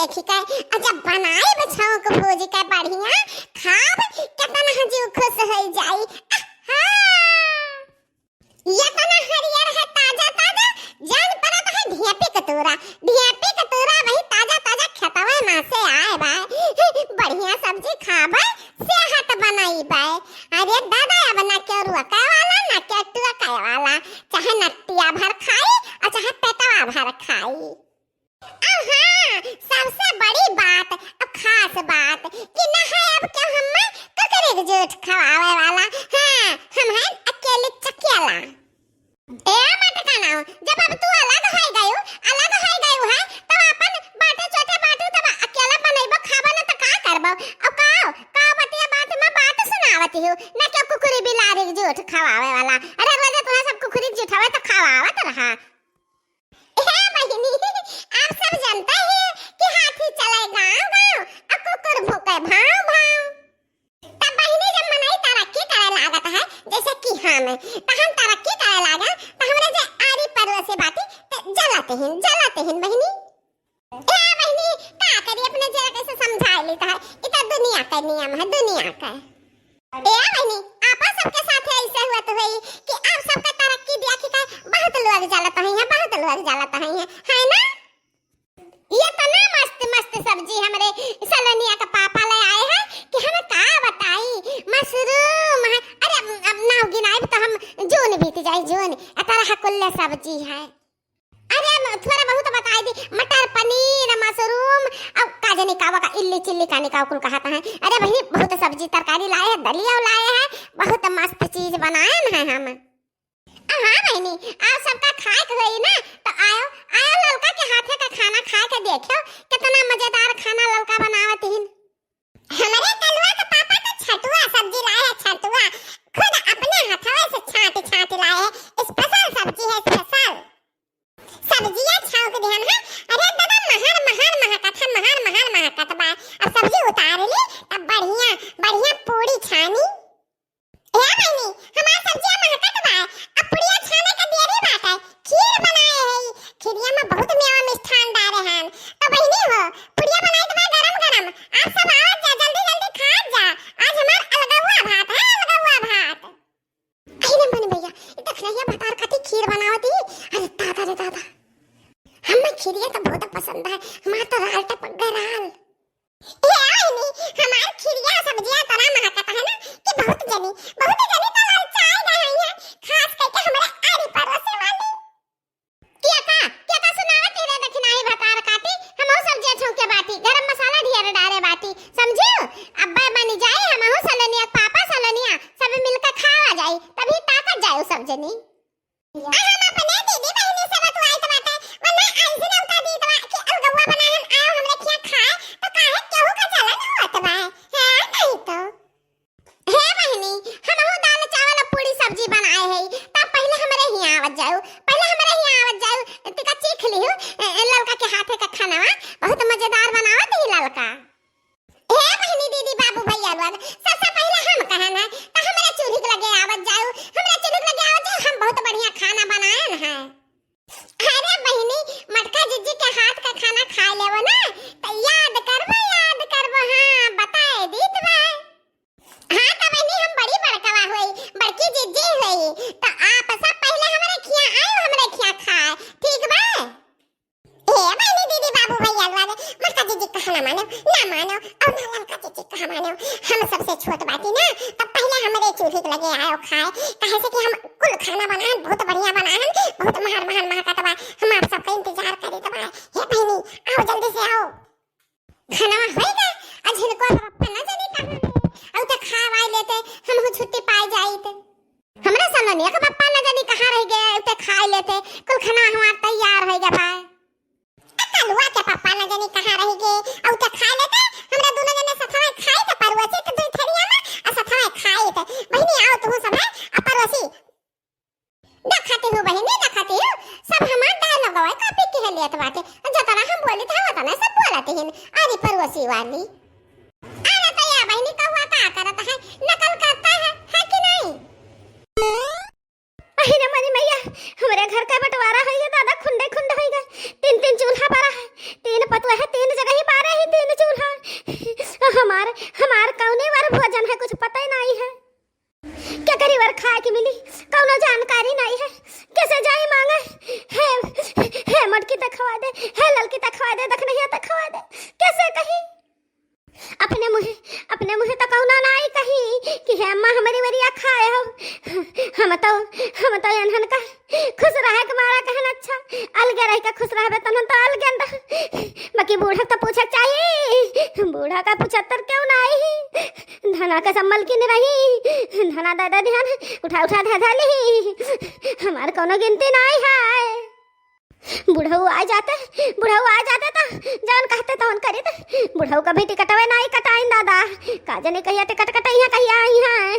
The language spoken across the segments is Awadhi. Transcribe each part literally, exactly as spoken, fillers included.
ठीक है, और जब बनाइब छौंक भूज के बढ़िया, खाब, केतना जीव खुश होइ जाई। आहा! एतना हरियर है, ताजा ताजा, जान परत है ढेपी कतूरा, ढेपी कतूरा वही ताजा ताजा खेतवे मा से आए बा। बढ़िया सब्जी खाबे, सेहत बनइबे। अरे दादा, अब ना केहू रोके वाला, ना केहू टोके वाला, चाहे नटिया भर खाई और चाहे पेटवा भर खाई। अहा, सबसे बड़ी बात और खास बात कि ना है अब केहू हम्मे कुकुरी के जूठ खवावे वाला। हाँ, हम हैं अकेली चकेला। ए मटकनऊ, जब अब तू अलग होइ गयू, अलग होइ गयू है, तब अपन बाटे चोटे बाटू, तब अकेला बनइबो, खाबो ना त का करबो? और का, का बतिया बात में बात सुनावत हू, ना केहू कुकुरी बिलारी के जूठ खवावे वाला। अरे रोजे तोहरा सब कुकुरी के जूठवे त खवावत रहा। हे बहिनी, आप सब जानते हैं कि हाथी चले गाँव गाँव और कुकुर भौंके भाव भाव। तब बहिनी, जब मनई तरक्की करे लागत है, जैसे कि हम, त हम तरक्की करे लागे, त हमरे जे आरी पड़ोसी बाटी, त जलत हिन, जलत हिन बहिनी। ए बहिनी, का करी, अपने जे कैसे समझाए लेत है, इ त दुनिया का नियम है, दुनिया का। ए बहिनी, आपा सबके साथे ऐसे हुआ तो होई कि आप सबका तरक्की देखि के बहुत लोग जलत हैं, बहुत लोग जलत हैं, है ना? एतना मस्त मस्त सब्जी हमरे सलोनिया के पापा ले आए हैं कि हम का बताई, मशरूम है, अरे अब, अब नाव गिनाइब तो हम जून बीत जाई, जून, एतना कुल्ले सब्जी है। अरे, म-, थोड़ा बहुत बताई दी, मटर पनीर, मशरूम, अब का जाने का, का इल्ली चिल्ली का निकाव कुल कहत हैं। अरे बहिनी, बहुत सब्जी तरकारी लाए हैं, दलिया लाए हैं, बहुत मस्त चीज बनाए हैं हम। आ हाँ बहिनी, आप सबका खाए के होई ना, तो आयो, आयो ललका के हाथे का खाना खाए के देखियो, कितना मजेदार खाना ललका बनावत हिन। हमरे कलुआ के पापा तो छटुआ सब्जी लाए हैं, छटुआ खुद अपने हथवे से छांट छांट लाए हैं। स्पेशल सब्जी है, स्पेशल। सब्जिया छौंक दिहन है। अरे दादा, महर महर महकत है, महर महर महकत बा। अब सब्जी उतार ली, तब बढ़िया बढ़िया पूड़ी छानी। ए बहिनी, हमार सब्जिया महकत बा, अब पुड़िया छाने के देरी बाटे। खीर बनाए है, खीरिया में बहुत मेवा मिष्ठान डारे हैं। तो बहिनी हो, पुड़िया बनाइत बा गरम गरम, आप सब आवत जा, जल्दी जल्दी खात जा। आज हमार अलगौआ भात है, अलगौआ भात। अरे मन भैया, इ देखना, ये भतार खातिर खीर बनावत ही। अरे दादा रे दादा, हमें खीरिया तो बहुत पसंद है, हमार तो राल टपक गए राल। ए आईनी, हमार खीरिया सब्जिया तना महकत है ना कि बहुत जनी, बहुत जनी तो ललचाए गए हैं, खास करके हमारे आरी पड़ोसी वाली। क्या का, क्या का सुनावत ही रे दखिनाही भतार काटी, हमहू सब्जिया छौंके बाटी, गरम मसाला ढेर डारे बाटी, समझियो? अब्बे बनी जाई, हमहू सलोनिया, पापा सलोनिया, सब मिलके खावा जाई, तभी ताकत जाई सब जनी। आ हम अपने दीदी बहिनी से बतुआइत बाटे, वरना ऐसे ना उता दीत बा कि अलगौआ बनाए हम आयो हमरे खिया खाए, तो काहे केहू का जलन होत बा? हाँ, नहीं तो। हे बहिनी, हमहू दाल चावल और पूरी सब्जी बनाए है, तब पहले हमरे हियाँ आवत जाऊ, पहले हमरे हियाँ आवत जाऊ, तिका चीख लिहू, ए, ए, ललका के हाथे का खानवा, बहुत मजेदार बनावत ही ललका। हे बहिनी, दीदी, बाबू, भैया लोग, सबसे पहिले हम कहन है, त हमरे चूल्ही के लगे आवत जाऊ, हमरे चूल्ही के लगे आवत जाऊ, हम बहुत बढ़िया खाना बनायन है। अरे बहिनी, मटका जिज्जी के हाथ का खाना खाए लेबो ना, त याद करबो, याद करबो, हाँ, बताए दीत बा। हाँ, त बहिनी, हम बड़ी बड़कवा होई, बड़की जिज्जी होई, त आप सब पहिले हमरे खिया आयो, हमरे खिया खाए, ठीक बा? ए बहिनी, दीदी, बाबू, भैया लोग, मटका जिज्जी कहा ना मानो, ना मानो, और ना ललका जिज्जी कहा मानो। हम सबसे छोट बाटी ना, तब पहले हमरे चूल्ही के लगे आयो खाए, काहे से कि हम कुल खाना बनाएन, बहुत बढ़िया बनाएन, बहुत महर महर महकत बा, हम आप सबका इंतजार करीत बा। हे बहिनी, आओ जल्दी से आओ। खाना होइगा, आज इनको हम अपन ना जानी कहाँ है, और तो खावाई लेते, हम छुट्टी पाए जाइत। हमरा सलोनिया के पप्पा न जानी कहाँ रहि गए, उते खाए लेते, कुल खाना हमार तैयार होइ गया भाई। आ कलुआ के पप्पा न जानी कहाँ रहि गए, आ उते खाए लेते, हमरा दोनों जने सथवा खाइत, परोसी त दुई थरिया में, आ सथवा खाइत। बहिनी आओ तू सब है, आ परोसी। देखती हूँ बहिनी, देखती हूँ, सब हमार dialogue copy किहे लेत बाटे, जतना हम बोलित है, वतना सब बोलत हिन, अरे परोसी वाली। अरे तो या बहिनी, कौआ का करत है? नकल करता है, है कि नहीं? अहिरे मोरी मैया, हमरे घर का बंटवारा होइ गया दादा, खुंडे खुंड होइ गए। तीन तीन चूल्हा बरा है, तीन तो है तीन जगह ही बारे ही तीन चूल्हा। हमार, हमार कौने वर भोजन है, कुछ पता ही नाहीं है। केकरी वर खाए के मिली, कौनो जानकारी नाहीं है। कैसे जाई मांगे? हे, हे मोटकी त खवा दे, हे ललकी त खवा दे, दखनहिया त खवा दे। कैसे कही? अपने मुँहे, अपने मुँहे त कौनो नाहीं कही कि हे अम्मा हमरी वरिया खाए हो। हम तो, हम तो एनहन का खुश रहे के मारा कहन अच्छा, अलगे रह के खुश रहबे तनहन तो अलगे रह। बाकी बूढ़ा का पूछे के चाही, बूढ़ा का पूछत्तर क्यों नाहीं? धना का सम्मल की न रही, धना दे दे ध्यान, उठा उठा धे धे ली। हमार कौनो गिनती नाहीं है। बुढ़ऊ आ जाते, बुढ़ऊ आ जाते त जौन कहते तौन करित। बुढ़ऊ कभी टिकटवे नाहीं कटाइन दादा, का जने कहिया टिकट कटइहाँ कहिया अइहाँ।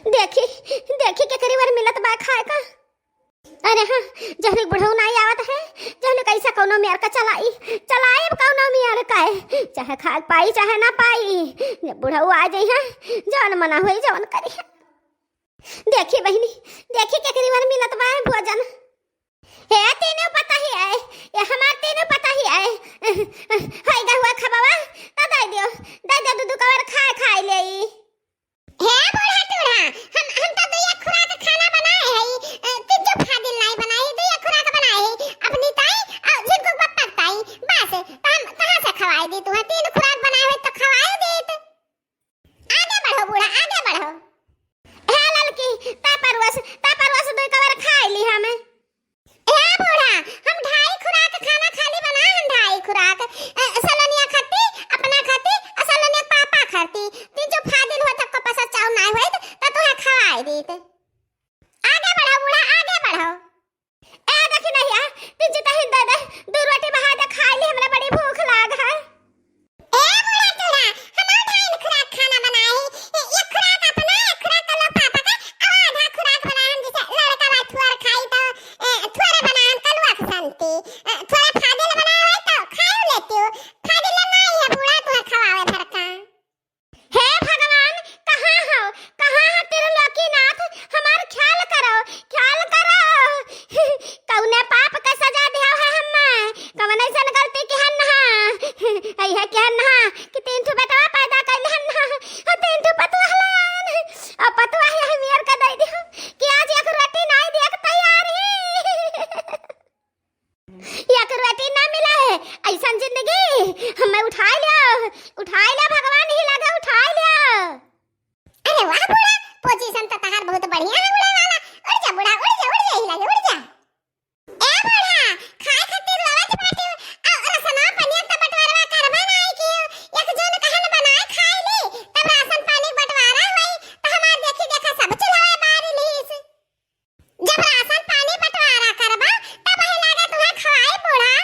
देखी, देखी केकरी वर मिलत बा खाए का। अरे हाँ, जहले बुढ़ऊ नाहीं आवत है, जहले कैसा कौनो मेर का चलाई, चलाई अब कौनो मेर का है, चाहे खाए पाई चाहे ना पाई। जब बुढ़ऊ आ जइहाँ, जौन मना होई जौन करिहाँ। देखी बहिनी, देखी केकरी वर मिलत बा भोजन। हे तीनों पता ही है, ये हमार तीनों पता ही है। हाय गहुआ खबावा, त दे दियो, दे दियो दू दू कवर खाए खाए लेई। हे बूढ़ा टूढ़ा, हम, हम तो दुइया खुराक खाना बनाए हई, अ, तिज्जो फादिल नाहीं बनाए, दुइया खुराक बनाए हई, अपनी ताई, अ, झिनको बप्पा ताई, बस, त हम कहाँ से खवाए दी तुहैं, तीन खुराक बनाए हई त खवाए दीत। आगे बढ़ो बूढ़ा, आगे बढ़ो। हे ललकी, ता परवस, ता परवस दुई कवर खाए ली हमें। ए बूढ़ा, हम ढाई खुराक खाना खाली बनाए हन, ढाई खुराक। अ, सलोनिया खाती, अपना खाती, अ, सलोनिया पापा खाती। तीन जो फादिल होत, तब को पसा चाउर नाहीं होत, त तुहैं खवाए दीत। आगे बढ़ो बूढ़ा, आगे बढ़ो। ए देखी नहीं आ, तीन जो तही दे दे, दू रोटी बहा दे, खाए ली, हमरा बड़ी भूख लाग है। ए बूढ़ा टूढ़ा, हम और ढाई खुराक खाना बनाए ही। ए, एक खुराक अपना, एक खुराक कलो पापा का, और आधा खुराक बनाए हम, जैसे लड़का बा थुअर खाई तो, ए, थुअरे बनाए हम कलुआ के संती। ए, थोड़ा फादिल बनाए होई तो खाए लेती हो। फादिल नाहीं है बूढ़ा, तुहैं खवावे भर का। हे भगवान, कहाँ हो, कहाँ हो त्रिलोकीनाथ, हमार ख्याल करो, ख्याल करो। कौने पाप का सजा दिया है हम्मे, कौन ऐसन गलती किहन हा, अइहे किहन हा कि तीन ठो बेटवा पैदा कइल हन हा, और तीन ठो पतुआ हलन, और पतुआ यही मेर का दे दियो कि आज एक रोटी नाहीं दिया के तैयार ही। एक रोटी ना मिला है, ऐसन जिंदगी हमें उठाए लियो, उठाए लियो भगवान ही लगे उठाए लियो। अरे वाह बूढ़ा, पोजीशन तो तहार बहुत बढ़िया है उड़े वाला। उड़ जा बूढ़ा, उड़ जा, उड़ जा, ही लगे उड़ जा। ए बूढ़ा, खाए खातिर रोवत बाटे, आ रसना पनिया त बंटवारा करबे नाहीं कियो। एक जून कहन बनाए खाए ली, तब राशन पानी बंटवारा होई, त हमार देखी देखा सब चूल्हा बारी लीस। जब राशन पानी बंटवारा करबा, तब ही लागे तुहैं खवाई बूढ़ा।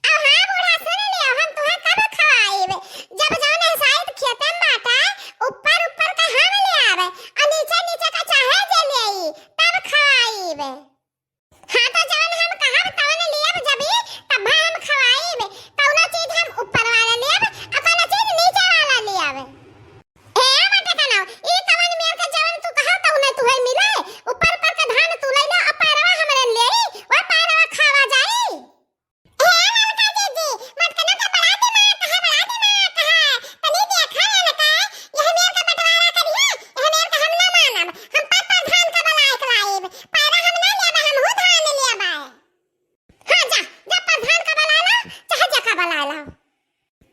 अब हाँ बूढ़ा, सुन लियो, हम तुहैं कब खवाइब? जब जौन है साइत खेते में बाटा, ऊपर ऊपर का हम ले आवे, और नीचे नीचे का चाहे जे ले आई, तब खवाइब। हाँ, तो जौन हम कहब तौन लियब जबी, तब हम खवाइब। कौनो चीज हम ऊपर वाला लियब, और कौनो चीज नीचे वाला लियब। हे मटकनो, ई कवन मेर के जवन तू कहा तौने तुहे मिले? ऊपर ऊपर के धान तू लइलो, आ पैरवा हमरे लेई, वह पैरवा खावा जाई। हे ललका जीजी, मटकनो के बड़ा दिमाग है, बड़ा दिमाग है। तनी देखा ललका, यह मेर के बंटवारा करिए, यह मेर के हम ना मानब। हम पर प्रधान का बलाए के लाइब। पैरा हम ना लेबा, हम हूँ धान लेबा। हाँ जा, जा प्रधान का बला ला, चाहे जेका बला ला।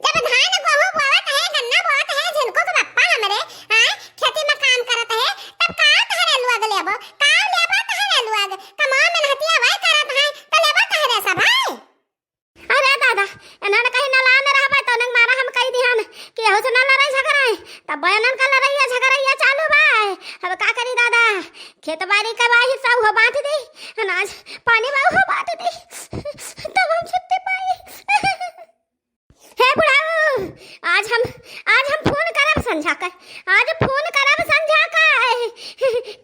जब धान गोहूँ बोवत है, गन्ना बोवत है, झिनको के बप्पा हमरे, हाँ, खेती में काम करत है, तब का तहरे लोग लेबो, का लेबो तहरे लोग, कमाओ मेहनतिया वही करत है, तो लेबो तहरे सब है। अरे दादा, इन्हन कहीं नला न रहबे, तो नंग मारा हम कही दिहन कि यहू से न लड़ाई झगड़ा है, तब इन्हन का लड़ाइया झगड़ाइया चालू बा। अब का करी दादा, खेत बाड़ी का बा हिस्सा उहो बांट दी, अनाज पानी बा उहो बांट दी, तब हम छुट्टी पाई। हे बुढ़ाऊ, आज हम, आज हम फोन करब संझा के, आज फोन करब संझा के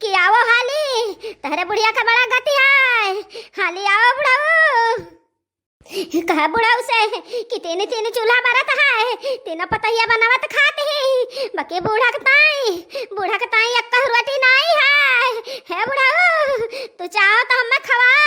कि आवो हाली, तहरे बुढ़िया का बड़ा गति है, हाली आवो बुढ़ाऊ। कहा बुढ़ाऊ से कि तीन तीन चूल्हा बरत है, तीनों पतैया बनावत खात ही, बाकी बूढ़ा के ताई, बूढ़ा के ताई एक रोटी नाई है। हे बुढ़ाऊ, तू चाहो तो हमें खवा